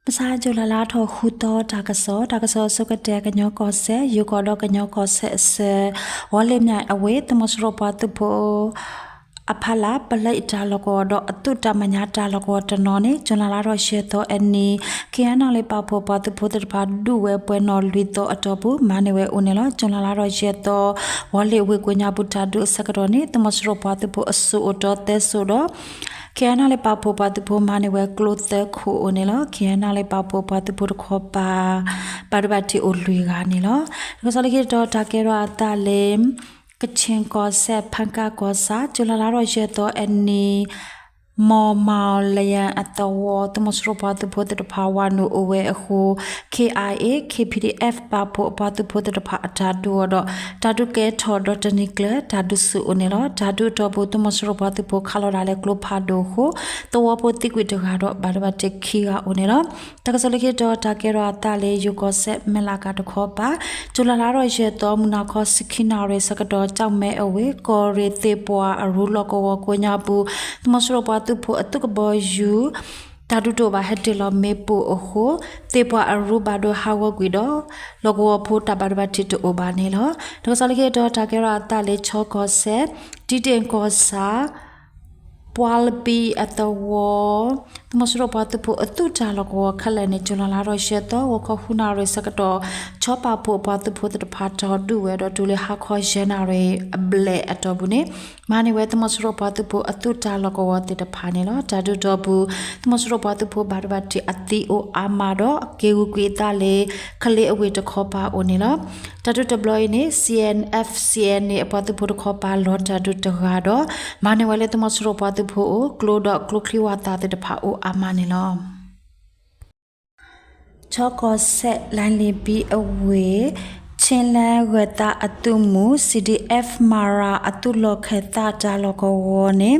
မုၢ်ဆါ ကၠူၤလါလါထီၣ်ဃုသီ တၢ်ကစီၣ်, တၢ်ကစီၣ်အဆိကတၢၢ် ကညီကီၢ်စဲၣ် ယိၤကီၢ်ဒီးကညီကီၢ်စဲၣ်အဆၢ, ဝီၤလ့ၣ်မၠဲၣ်အဝ့ၢ် သုးမီၤစိရိၤပှၤသုးဖိ အဖီလာ် ပလဲတၢ်လီၢ်ကဝီၤဒီးအသုးတၢ်မဲာ်ညါတၢ်လီၢ်ကဝီၤတနီၤန့ၣ် ကၠူၤလါလါထီၣ်ယဲၢ်သီအနံၤ ခ့ၣ်အဲၣ်နီၣ်လ့ၣ်ပာ်ဖှိၣ်ပှၤသုးဖိသ့ၣ်တဖၣ်ဒုးဝဲပှဲၤနီၣ်လွံၢ်သီအတီၢ်ပူၤ မၤန့ၢ်ဝဲအိၣ်န့ၣ်လီၤ. ကၠူၤလါလါထီၣ်ယဲၢ်သီ ဝီၤလ့ၣ်ဝ့ၢ်ကိးညါပူၤတၢ်ဒုးအဆၢကတီၢ်န့ၣ် သုးမီၤစိရိၤပှၤသုးဖိအစိၣ်အိၣ်တီသၢစိၣ်ဒီး ခ့ၣ်အဲၣ်နီၣ်လ့ၣ်ပာ်ဖှိၣ်ပှၤသုးဖိမၤန့ၢ်ဝဲကျိသၢခိၣ်အိၣ်န့ၣ်လီၤ. ခ့ၣ်အဲၣ်နီၣ်လ့ၣ်ပာ်ဖှိၣ်ပှၤသုးဖိတခီပၤ ဘၣ်ဒိဘၣ်ထံးအိၣ်လွံၢ်ဂၤန့ၣ်လီၤ. တၢ်ကစီၣ်လၢခံတတီၤ တၢ်ကဲထီၣ်အသးလၢ ကခ့ၣ်ကီၢ်စဲၣ် ဖၣ်ကၣ်ကီၢ်ဆၣ် ကၠူၤလါလါထီၣ်ယဲၢ်သီအနံၤ မီၢ်မီၢ်လယၣ်အသဝီ သုးမီၤစိရိၤပှၤသုးဖိသ့ၣ်တဖၣ်ဝးနုာ်အိၣ်ဝဲအဃိ ခ့ၣ်အဲၣ်အ့ၣ် ခ့ၣ်ပံၣ်ဒံၣ်အဲၣ် ပာ်ဖှိၣ်အပှၤသုးဖိသ့ၣ်တဖၣ်အတၢ်ဒုးအီၤဒီး တၢ်ဒုးကဲထီၣ်ဒီးတနံၤကျၢၤ တၢ်ဒုးဆူၣ်အိၣ်န့ၣ်လီၤ. တၢ်ဒုးအတီၢ်ပူၤ သုးမီၤစိရိၤပှၤသုးဖိခးလီၤဒၣ်လဲာ်ကျိဖးဒိၣ်အဃိ သဝီဖိသံကွံာ်တဂၤဒီး ဘၣ်ဒိဘၣ်ထံးခံဂၤအိၣ်န့ၣ်လီၤ. တၢ်ကစီၣ်လၢခံတတီၤ တၢ်ကဲထီၣ်အသးလၢ ယိၤကီၢ်စဲၣ် မဲၢ်လးကၤတခီပၤ ကၠူၤလါလါထီၣ်ယဲၢ်သီ မုၢ်နၤခီဆံခံနၣ်ရံၣ်ဆၢကတီၢ် ကၠီၣ်မဲအဝ့ၢ် ကီၢ်ရ့ၣ်သ့ၣ်ပှၢ်အရူလီၢ်ကဝီၤကိးညါပူၤ သုးမီၤစိရိၤပှၤသုးဖိအသုးကဘီယူၤ တၢ်ဒုးတအိၣ်ဘၣ် ဟဲတ့ၢ်လီၤမ့ၣ်ပိၢ်အဃိ သ့ၣ်ပှၢ်အရူဘၣ်ဒိဟးဂီၤကွံာ်ဒီး လီၢ်ကဝီၤဖိတၢ်ဘၣ်ဒိဘၣ်ထံးတအိၣ်ဘၣ်န့ၣ်လီၤ. တၢ်ကစီၣ်လၢခံတတီၤ တၢ်ကဲထီၣ်အသးလၢ ခၠီကီၢ်စဲၣ် တံတ့ၢ်ကီၢ်ဆၣ် ပှၢ်လပံအသဝီ သုးမီၤစိရိၤပှၤသုးဖိအသုးတၢ်လီၢ်ကဝီၤခဲလၢာ်န့ၣ် ကၠူၤလါလါထီၣ်ယဲၢ်သီ ဂီၤခီဃုနၣ်ရံၣ်ဆၢကတီၢ် ခၠီပာ်ဖှိၣ်ပှၤသုးဖိသ့ၣ်တဖၣ်ထီၣ်ဒုးဝဲဒီး တုၤလၢဟါခီယဲၢ်နၣ်ရံၣ်အဘျဲၣ်အတီၢ်ပူၤန့ၣ် မၤန့ၢ်ဝဲသုးမီၤစိရိၤပှၤသုးဖိအသုးတၢ်လီၢ်ကဝီၤသ့ၣ်တဖၣ်န့ၣ်လီၤ. တၢ်ဒုးတီၢ်ပူၤ သုးမီၤစိရိၤပှၤသုးဖိဘၣ်ဒိဘၣ်ထံးအသံအိၣ်အါမးဒီး က့ၤဂုာ်ကွံာ်အသးလၢ ကလ့အဝ့ၢ်တခီပၤအိၣ်န့ၣ်လီၤ. တၢ်ဒုးတဘျီအံၤန့ၣ် C N F C N န့ၣ် အပှၤသုးဖိတခီပၤလီၤတၢ်ဒုးတဂၤဒီး မၤန့ၢ်ဝဲလၢသုးမီၤစိရိၤပှၤသုးဖိအိၣ် ကျိဒီးကျိချံဝၣ်သၣ်သ့ၣ်တဖၣ်အိၣ်အါမးန့ၣ်လီၤ. ခၠီကီၢ်စဲၣ် လါလ့ၤဘံအဝ့ၢ် ခ့ၣ်လၢဂၢၤသးအသုးမုၢ် C D F Mara အသုးလီၢ်ခၢၣ်သးတၢ်လီၢ်ကဝီၤန့ၣ်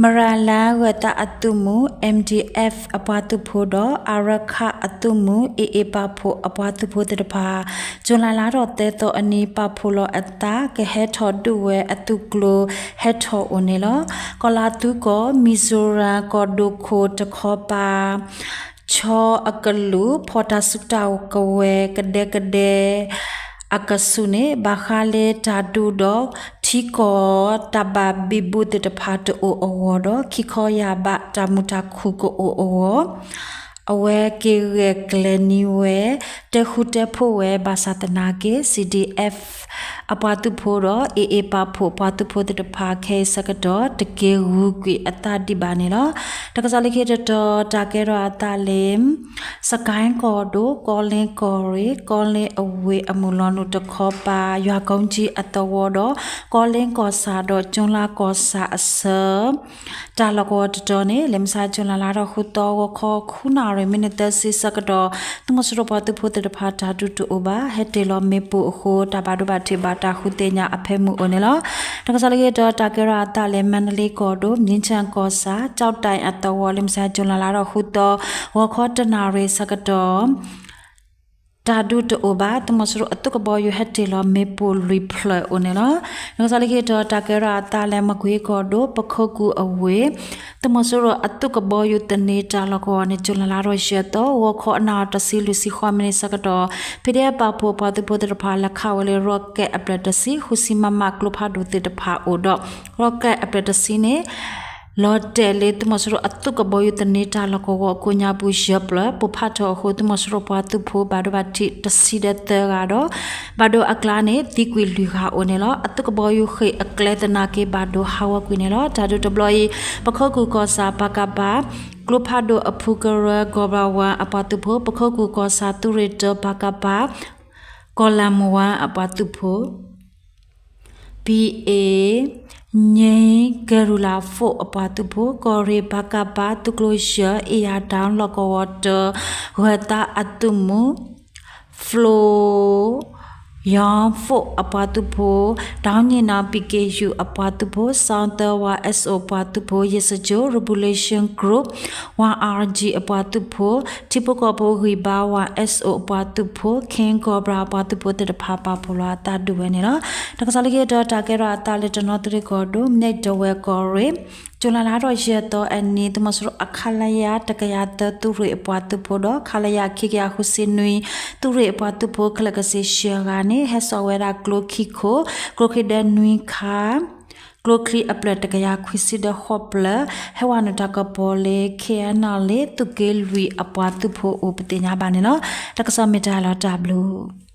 မရၤလၢဂၢၤသးအသုးမုၢ် M D F အပှၤသုးဖိဒီး အရခၣ်အသုးမုၢ် A A ပာ်ဖှိၣ်အပှၤသုးဖိသ့ၣ်တဖၣ် ကၠူၤလါလါထီၣ်သၢသီအနံၤ ပာ်ဖှိၣ်လီၤအသး ကဟဲထီၣ်ဒုးဝဲအသုးကျိ ဟဲထီၣ်အိၣ်န့ၣ်လီၤ. ကီၢ်လါသူကီၢ် မံၣ်ဇိရၣ် ကီၢ်ဒိၣ်ခိၣ်တခီပၤ ခၠီအကလုာ် ဖီၣ်တၢ်စုတၢ်ကဝဲၤ ကဒဲကဒဲ အကဆူးန့ၣ် ဘၣ်ဃးလၢတၢ်ဒုးဒီး ထံကီၢ်တၢ်ဘၣ်ဘံဘူသ့ၣ်တဖၣ်တအိၣ်အဂီၢ်ဒီး ခံခီယၢ်ဘးတၢ်မုာ်တၢ်ခုၣ်ကအိၣ်အဂီၢ် အဝဲက့ၤဂဲၤကျဲၤန့ၢ်ဝဲ တဲဃူတဲဖိးဝဲဘၣ်ဆၣ်သနာ်က့ C D F အပှၤသုးဖိဒီး A A ပာ်ဖှိၣ်ပှၤသုးဖိသ့ၣ်တဖၣ်ခဲအံၤဆၢကတီၢ် တက့ၤဂုာ်ကွံာ်အသးဒံးဘၣ်န့ၣ်လီၤ. တၢ်ကစီၣ်လၢခံတတီၤ တၢ်ကဲထီၣ်အသးလၢ စကဲၣ်ကီၢ်ဒိၣ် ကီလ့ကီၢ်ရ့ၣ် ကီလ့အဝ့ၢ်အမုၢ်လီၤနုာ်တခီပၤ ယွၤကိကၠံအသဝီဒီး ကီလ့ကီၢ်ဆၣ်ဒီးကၠိလါကီၢ်ဆၣ်အဆၢ တၢ်လီၢ်ကဝီၤတတီၤန့ၣ် လၢမုၢ်ဆါ ကၠူၤလါလါထီၣ်ဃုသီ ဂီၤခီဃုနၣ်ရံၣ် မံးနံးသၢဆံဆၢကတီၢ် သုးမီၤစိရိၤပှၤသုးဖိသ့ၣ်တဖၣ်တၢ်ဒုးတအိၣ်ဘၣ် ဟဲတ့ၢ်လီၤမ့ၣ်ပိၢ်အဃိ တၢ်ဘၣ်ဒိဘၣ်ထံးဘၣ်တၢ်ဃုသ့ၣ်ညါအဖၢမုၢ်အိၣ်န့ၣ်လီၤ. တၢ်ကစီၣ်လၢခံတတီၤ တၢ်ကဲထီၣ်အသးလၢ မါဒလ့ကီၢ်ဒိၣ် မၠ့ၣ်ခၠၣ်ကီၢ်ဆၣ် ကၠီၣ်တဲၣ်အသဝီ လၢမုၢ်ဆါ ကၠူၤလါလါထီၣ်ဃုသီ ဂီၤခီတနၣ်ရံၣ်ဆၢကတီၢ် တၢ်ဒုးတအိၣ်ဘၣ် သုးမီၤစိရိၤအသုးကဘီယူၤဟဲတ့ၢ်လီၤမ့ၣ်ပိၢ်လွံၢ်ဖျၢၣ်အိၣ်န့ၣ်လီၤ. တၢ်ကစီၣ်လၢခံတတီၤ တၢ်ကဲထီၣ်အသးလၢ မကွ့ကီၢ်ဒိၣ် ပခိၣ်ကူၣ်အဝ့ၢ် သုးမီၤစိရိၤအသုးကဘီယူၤသန့ၤတၢ်လီၢ်ကဝီၤန့ၣ် ကၠူၤလါလါထီၣ်ယဲၢ်သီ ဂီၤခီအနၣ်တဆံလွံၢ်ဆံဃိးမံးနံးဆၢကတီၢ် ဖံးဒဲးပာ်ဖှိၣ်ပှၤသုးဖိသ့ၣ်တဖၣ် လဲၤခးဝဲလၢ ရီၣ်ကဲၣ်အဖျၢၣ်တဆံ ဃုဆံမမကျိဖးဒိၣ်သ့ၣ်တဖၣ်အိၣ်ဒီး ရီၣ်ကဲၣ်အဖျၢၣ်တဆံန့ၣ် လီၤတဲာ်လၢသုးမီၤစိရိၤအသုးကဘီယူၤသန့ၤတၢ်လီၢ်ကဝီၤကိးညါပူၤယဲၢ်ဖျၢၣ် ပိၢ်ဖးထီၣ်အဃိ သုးမီၤစိရိၤပှၤသုးဖိဘၣ်ဒိဘၣ်ထံးတဆံဒီးသၢဂၤဒီး ဘၣ်ဒိအကျါန့ၣ် သံကွံာ်လွံၢ်ဂၤအိၣ်န့ၣ်လီၤ. အသုးကဘီယူၤဃ့ၢ်အကျဲသနာ်က့ဘၣ်ဒိဟးဂီၤကွံာ်န့ၣ်လီၤ. တၢ်ဒုးတဘျီအံၤ ပခိၣ်ကူၣ်ကီၢ်ဆၣ် ပကဖ ကျိဖးဒိၣ်အဖုကရၢ ကီၢ်ဘြၣ်ဝၣ်အပှၤသုးဖိ ပခိၣ်ကူၣ်ကီၢ်ဆၣ်သုးရ့ၣ်တၢ ပကဖ ကီၢ်လၣ်မုၢ်ဝါအပှၤသုးဖိ ပံၤအ့ၣ် ငြိမ်းကရူၢ်လၣ်ဖိအပှၤသုးဖိ ကီၢ်ရ့ၣ် ပကဖ သုးကျိၤယဲၢ် အ့ၣ်ယၣ်တၢ်လီၢ်ကဝီၤတၢ ဂၢၤသးအသုးမုၢ် ဖျိ ယီၤဖိး အပှၤသုးဖိ, ဒီနံၣ်နီၤ ပံက့ယူၣ် အပှၤသုးဖိ, စီၤသၢဝါ S O အပှၤသုးဖိ, ယ့ၣ်စကၠိ Revolution Group, Y R G အပှၤသုးဖိ, ထံဖိကီၢ်ဖိဂံၢ်ဘါဝါ S O အပှၤသုးဖိ, King Cobra အပှၤသုးဖိသ့ၣ်တဖၣ် ပာ်ဖှိၣ်လီၤအသးဒုးဝဲန့ၣ်လီၤ. တၢ်ကစီၣ်လၢခံတတီၤ တၢ်ကဲထီၣ်အသးလၢတနီသရံၣ်ကီၢ်ဒိၣ် မ့ၢ်ဒဝဲၢ်ကီၢ်ရ့ၣ် ကၠူၤလါလါထီၣ်ယဲၢ်သီအနံၤ သုးမီၤစိရိၤအ ခလရ တကယၤသၢ သုးရ့ၣ်အပှၤသုးဖိဒီး ခလရ ခံကယၤဃုဆံနွံ သုးရ့ၣ်အပှၤသုးဖိခဲလၢာ်ကဆ့ဆှၢဂၤန့ၣ် ဟဲစိာ်ဝဲဒၣ်ကျိခံခိၣ်, ကျိချံဒၢနွံခါ, ကျိချံအဖျၢၣ်တကယၤခွံဆံဒီးဃိးဖျၢၣ် ဟဲဝဲနုာ်တၢ်ကပီၤလၢ K N L A သုးက့လွံၢ်အပှၤသုးဖိအိၣ်ပသ့ၣ်ညါဘၣ်န့ၣ်လီၤ. တၢ်ကစီၣ်မ့ၢ်တၢ်လီၤတၢ်ဘျုး